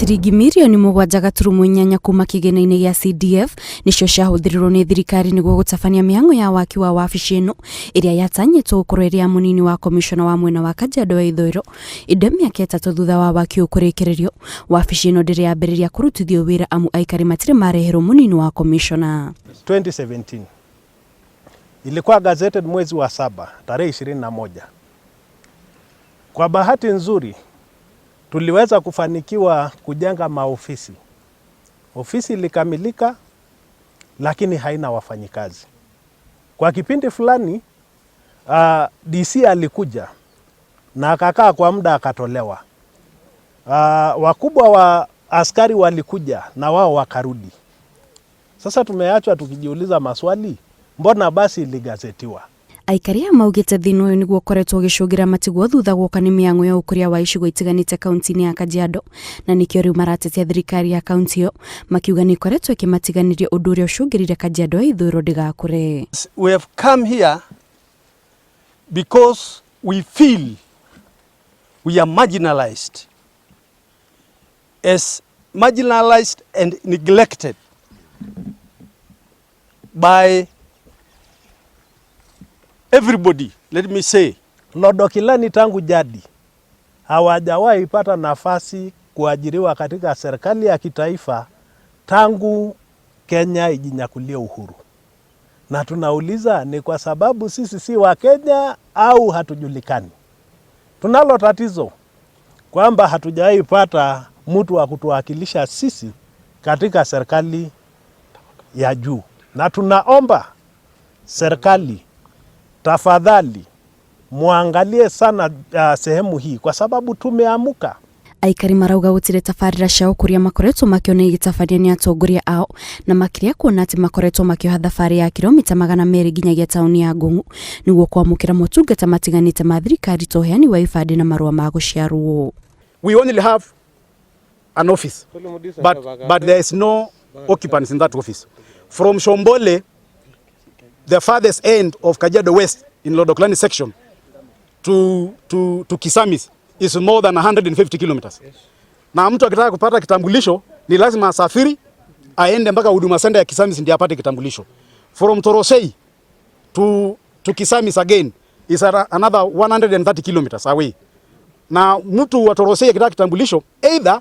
Ciringi mirioni 7.8 kuma kĩgĩna-inĩ gĩa CDF nĩcio ciahũthĩrirwo nĩ thirikari nĩguo gũtabania mĩhang'o ya waki wa wabici ĩno ĩrĩa yatanyĩtwo gũkorwo ĩrĩ ya mũnini wa komishona wa mwena wa Kajiado ya Ithũĩro. Ĩndĩ mĩaka 3 thutha wa waki ũyũ kũrĩkĩrĩrio, wabici ĩno ndĩrĩ yambĩrĩria kũrutithio wĩra amu aikari matirĩ mareherwo mũnini wa komishona. 2017 ilikuwa gazetted mwezi wa saba tarehe 21. Kwa bahati nzuri tuliweza kufanikiwa kujenga maofisi. Ofisi ilikamilika, lakini haina wafanyikazi. Kwa kipindi fulani DC alikuja na akakaa kwa muda akatolewa. Wakubwa wa askari walikuja na wao wakarudi. Sasa tumeachwa tukijiuliza maswali, mbona basi iligazetiwa? Aikari aya maugĩte thĩna ũyũ nĩguo ũkoretwo ũgĩcũngĩra matigwo thutha guoka nĩ mĩhang'o ya ũkũria wa icigo itiganĩte kaunti-inĩ ya Kajiado, na nĩkĩo rĩu maratetia thirikari ya kaunti ĩyo makiuga nĩ ĩkoretwo ĩkĩmatiganĩria ũndũ ũrĩa ũcũngĩrĩire Kajiado ya Ithũĩro ndĩgakũre. We have come here because we feel we are marginalized, as marginalized and neglected by everybody, let me say. Lodokilani tangu jadi hawajawahi pata nafasi kuajiriwa katika serikali ya kitaifa tangu Kenya ijinyakulie uhuru. Na tunauliza ni kwa sababu sisi si wa Kenya au hatujulikani? Tunalo tatizo kwamba hatujawahi pata mtu wa kutuwakilisha sisi katika serikali ya juu, na tunaomba serikali tafadhali muangalie sana sehemu hii kwa sababu tumeamuka. Aikari marauga gũtirĩ tabarĩra cia ũkũria makoretwo makĩona igĩtabanio nĩ atongoria ao, na makĩria kuona atĩ makoretwo makĩoha thabarĩ ya kilomita 200 nginyagia taũni ya Ngũng'u nĩguo kwamũkĩra motungata matiganĩte ma thirikari ta ũheani wa ibandĩ na marũa ma gũciarwo. We only have an office, but there is no occupants in that office. From Shombole, the farthest end of Kajiado West in Lodoklani section, to Kisamis is more than 150 kilometers. Yes. Na mtu akitaka kupata kitambulisho ni lazima asafiri aende mpaka Huduma Center ya Kisamis ndiye apate kitambulisho. From Torosei to Kisamis again is another 130 kilometers away. Na mtu wa Torosei akitaka kitambulisho either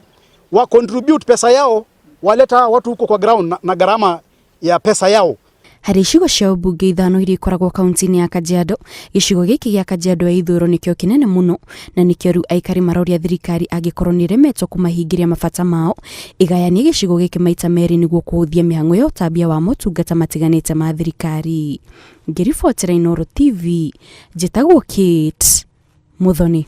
wa contribute pesa yao waleta watu huko kwa ground na gharama ya pesa yao. Harĩ icigo cia ũmbunge 5 iria ikoragwo kaunti-inĩ ya Kajiado, gĩcigo gĩkĩ gĩa Kajiado ya Ithũĩro nĩkĩo kĩnene mũno, na nĩkĩo rĩu aikari maroria thirikari angĩkorwo nĩ ĩremetwo kũmahingĩria mabata mao, ĩgayanie gĩcigo gĩkĩ maita merĩ nĩguo kũhũthia mĩhang'o ya ũtambia wa motungata matiganĩte ma thirikari. Ngĩribotera Inooro TV, njĩtagwo Kate Muthoni.